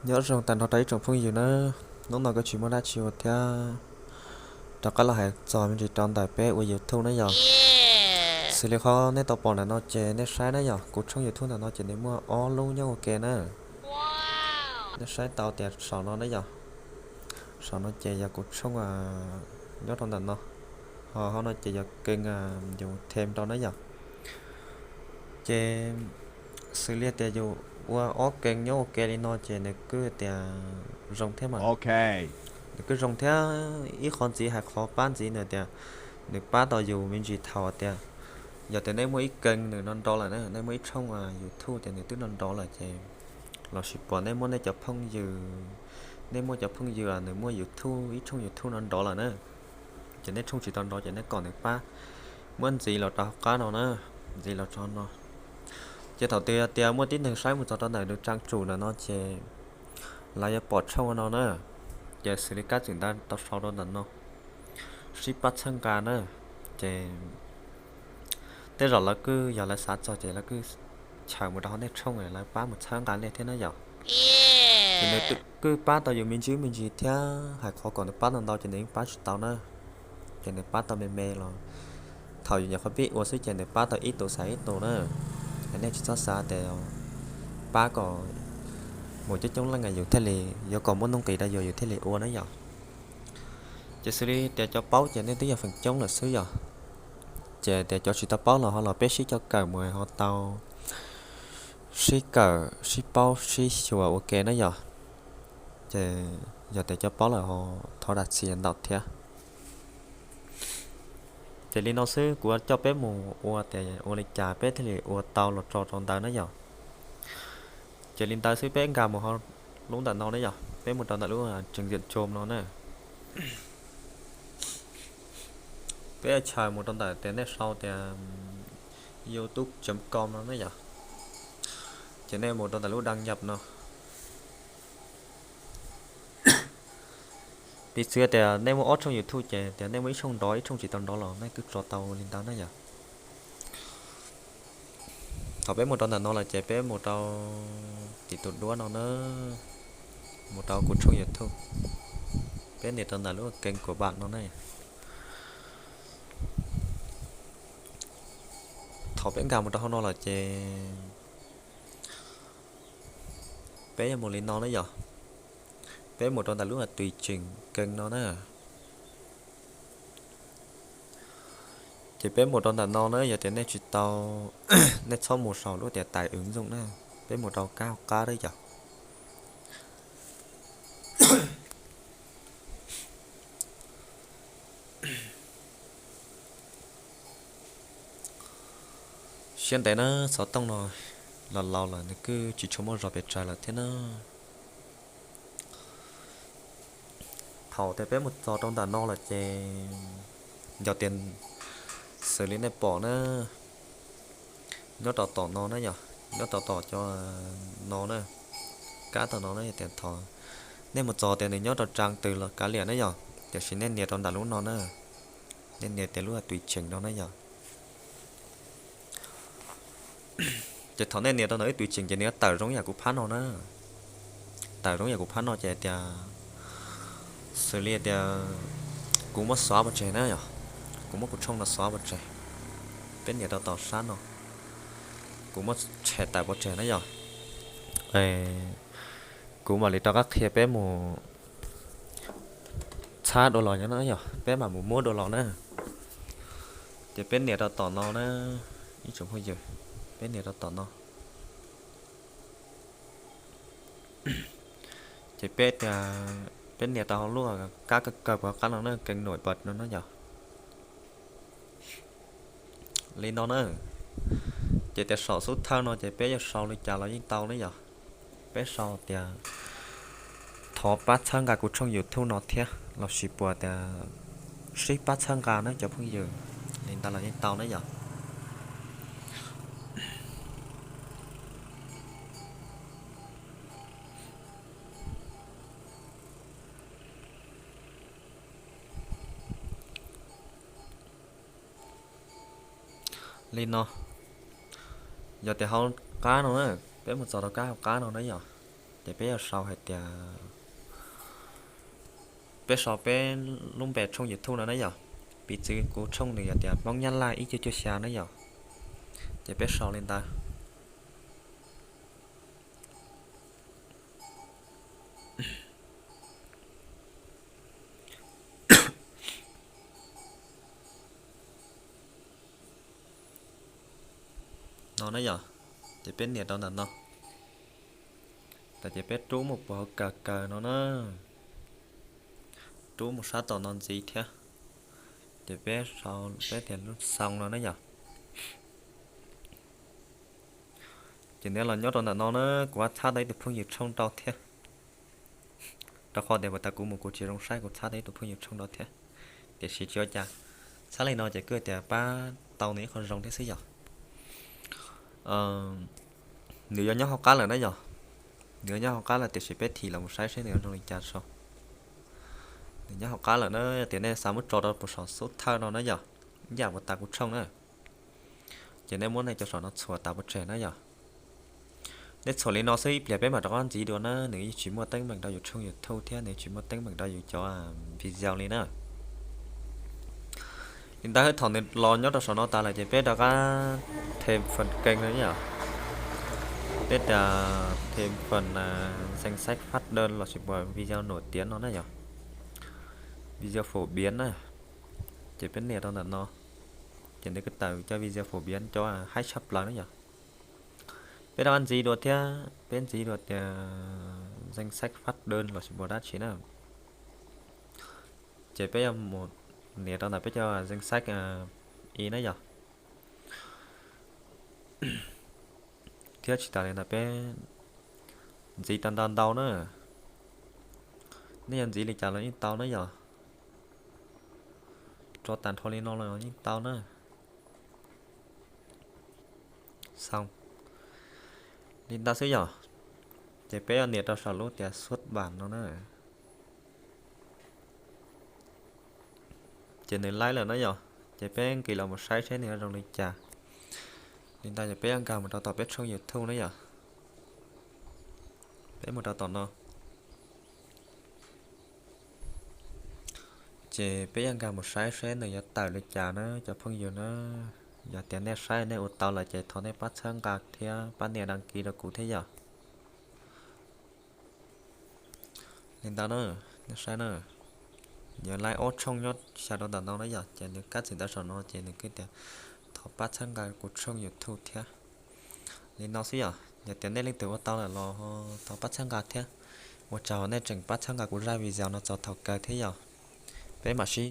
Nyob zoo tag nrho rau ib tsoom phooj ywg na, hnub no kuj tsis muaj dab tsi ua thiab, rov qab los hais txog me ntsis rau ntawm peb ua YouTube na yom. Xws li qhov nej tau pom ntawm no ces nej saib na yom, kuv tshooj YouTube ntawm no ces nws muaj ob lub nyob ua ke na. Nej saib tau tias saum no na yom, saum no ces yog kuv tshooj nyob rau ntawm no, ho hauv no ces yog kênh yus them rau na yom. Ces xws li tias yus ua ob kênh nyob ua ke li no ces nws kuj tias zoo thiab mas. Nws kuj zoo thiab, ib qho ntxiv hais qhov pab ntxiv ntawm tias nws pab tau yus me ntsis thaum tias yog tias nej muaj ib kênh nws no nrov lawm na, nej muaj ib tshooj YouTube tias nws twb no nrov lawm ces lossis puas nej muaj nej cov phooj ywg, nej muaj cov phooj ywg nws muaj YouTube, ib tshooj YouTube no nrov lawm na, ces nej tshooj tsis tau nrov ces nej kom nws pab muab ntxiv los rau hauv qab no na, ntxiv los rau no. Ces thaum twg tias muaj tib neeg saib mus txog rau ntawm nws trang chủ ntawm no ces lawv yuav pom tshooj no na. Ces xws li kab txwm ntawd tau sau rau ntawm no, sib pab txhawb nqa na. Ces tej zaum lawv kuj yog lawv xav txog ces lawv kuj chaws mus rau hauv nej tshooj lawv pab mus txhawb nqa nej thiab na yom. Ces nws kuj pab tau yus me ntsis me ntsis thiab, hais qhov kom nws pab ntau ntau ces nws yeej pab tsis tau na. Ces nws pab tau me me los thaum yus nyuam qhuav pib ua xwb ces nws pab tau ib tus xav ib tus na. Es nej tsis txhob xav tias pab kom mus coob coob leej yus thiaj li, yuav kom muaj nuj nqis rau yus yus thiaj li ua na yom. Ces xws li tias cov paub ces nej twb yog feem coob lawm xwb yom. Ces tias cov tsis tau paub los ho los peb sib coj kawm mus ho tau sib kawm sib paub sib xyuas ua ke na yom. Ces yog tias cov paub lawm ho thov zam txim ntau thiab. Ces li no xwb kuv coj peb mus ua tias ua li cas peb thiaj li ua tau los tso rau ntawd na yom. Ces li ntawd xwb peb nkag mus hauv lub ntawm no na yom, peb mus rau ntawm lub trình duyệt Chrome no na. Peb chaws mus rau ntawm tias nej sau tias youtube chấm com no na yom. Ces nej mus rau ntawm lub đăng nhập no. Piv txwv tias nej muaj ob tshooj YouTube ces tias nej muaj ib tshooj nrov ib tshooj tsis tau nrov los nej kuj tso tau li ntawd na yom. Thaum peb mus rau ntawm no lawm ces peb mus rau tim tus duab no na, mus rau kuv tshooj YouTube. Peb nias rau ntawm lub kênh của bạn no na. Thaum peb nkag mus rau hauv no lawm ces peb yuav mus li no na yom. Peb mus rau ntawm lub tùy chỉnh kênh no na. Ces peb mus rau ntawm no na, yog tias nej tsis tau, nej txhob mus saum lub tias tải ứng dụng na, peb mus rau kab hauv qab na yom. Siab ntev na, xov tooj no los laus lawm nws kuj tsis tshua muaj zog pes tsawg lawm thiab na. Thaum tias peb mus txog rau ntawm no lawm ces yog tias xws li nej pom na, nyob rau tom no na yom, nyob rau tom cov no na, kab tom no na, yog tias thaum nej mus txog tias nws nyob rau trang twg los kav liam na yom, tiam sis nej nias rau ntawm lub no na, nej nias tias lub tùy chỉnh no na yom. Ces thaum nej nias rau ntawm ib tùy chỉnh ces nws yuav tawm zoo yam kuv phab no na. Tawm zoo yam kuv phab no ces tias, xws li tias kuv muab xóa pov tseg na yom, kuv muab kuv tshooj no xóa pov tseg. Peb nias rau tom sab no, kuv muab tshem tawm pov tseg na yom. Kuv mam li rov qab qhia peb mus txhab dua los nyob no yom, peb mam mus muab dua los na. Ces peb nias rau tom no na, ib tsoom phooj ywg, peb nias rau tom no. Ces peb, peb nias rau hauv lub kab kawg kawg puag qab no na, kênh nổi bật no na yom. Li no na. Ces tias saum xub thawj no ces peb yuav sau li cas los yeej tau na yom. Peb sau tias thov pab txhawb nqa kuv tshooj YouTube no thiab lossis puas tias sib pab txhawb nqa na cov phooj ywg, li ntawd los yeej tau na yom. Li no, yog tias hauv qab no na, peb mus txog rau kab hauv qab no na yom. ces peb yuav sau hais tias, peb sau peb lub npe tshooj YouTube no na yom. Piv txwv kuv tshooj nws yog tias Hmoob Nyab Laj ib cuaj cuaj xya na yom, ces peb sau li ntawd. No na yom, ces peb nias rau ntawm no, tas ces peb rub mus puag hauv kawg kawg no na, rub mus sab tom no ntxiv thiab, ces peb sau peb tias lub xoo no na yom. Ces nws los nyob rau ntawm no na, kuv txhab tau ib tug phooj ywg tshooj rau thiab. Rau qhov tias puag ta kuv mus kuv tsis zoo saib, kuv txhab tau ib tug phooj ywg tshooj rau thiab, tiam sis tsis ua cas, txhab li no ces kuj tias pab tau nws ib qho zoo thiab xwb yom. Nws yuav nyob hauv qab lawm na yom, nws yuav nyob hauv qab lawm tiam sis peb thim los mus saib seb nws yuav zoo li cas tso. Nws nyob hauv qab lawm na, yog tias nej xav muab tso rau puag saum xub thawj no na yom, ib yam puag ta kuv tshooj na, ces nej muab nej cov saum no txhuam tas pov tseg na yom. Nej txhuam li no xwb ib pliag peb mam rov qab ntxiv dua na, nws yeej tsis muaj teeb meem rau yus tshooj YouTube thiab nws tsis muaj teeb meem rau yus cov video li na. Li ntawd thaum nws los nyob rau saum no tas lawm ces peb rov qab thêm phần kênh no yom. Peb tias thêm phần danh sách phát đơn lossis puas video nổi tiếng no na yom, video phổ biến na. Ces peb nias rau ntawm no, ces nws kuj tawm cov video phổ biến cov haib tshaj plaws na yom. Peb rov qab ntxiv dua thiab, peb ntxiv dua tias danh sách phát đơn lossis puas dab tsi na. Ces peb yuav mus nias rau ntawm peb cov danh sách i na yom. Thiab tsis tas li ntawd peb ntxiv tau ntau ntau na. Nej yuav ntxiv li cas los yeej tau na yom. Tso tag nrho li no los yeej tau na. Xoo li ntawd xwb yom. Ces peb yuav nias rau saum lub tias xuất bản no na. Ces nws laib lawm na yom, ces peb nqis los mus saib seb nws yuav zoo li cas. Li ntawd ces peb yuav nkag mus rau tom peb tshooj YouTube na yom. Peb mus rau tom no, ces peb yuav nkag mus saib seb nws yuav tawm li cas na cov phooj ywg na. Yog tias nej saib nej ua tau lawm ces thov nej pab txhawb nqa thiab pab nias đăng ký rau kuv thiab yom. Li ntawd na, nej saib na, yuav laib ob tshooj nyob xya rau ntawm no na yom, ces nws kab txim ntawv saum no ces nws kuj tias thov pab txhawb nqa kuv tshooj YouTube thiab. Li no xwb yom, yog tias nej leej twg ua tau lawm los thov pab txhawb nqa thiab. Ua tsaug nej tseem pab txhawb nqa kuv zaj video no txog thaum kawg thiab yom. Peb mam sib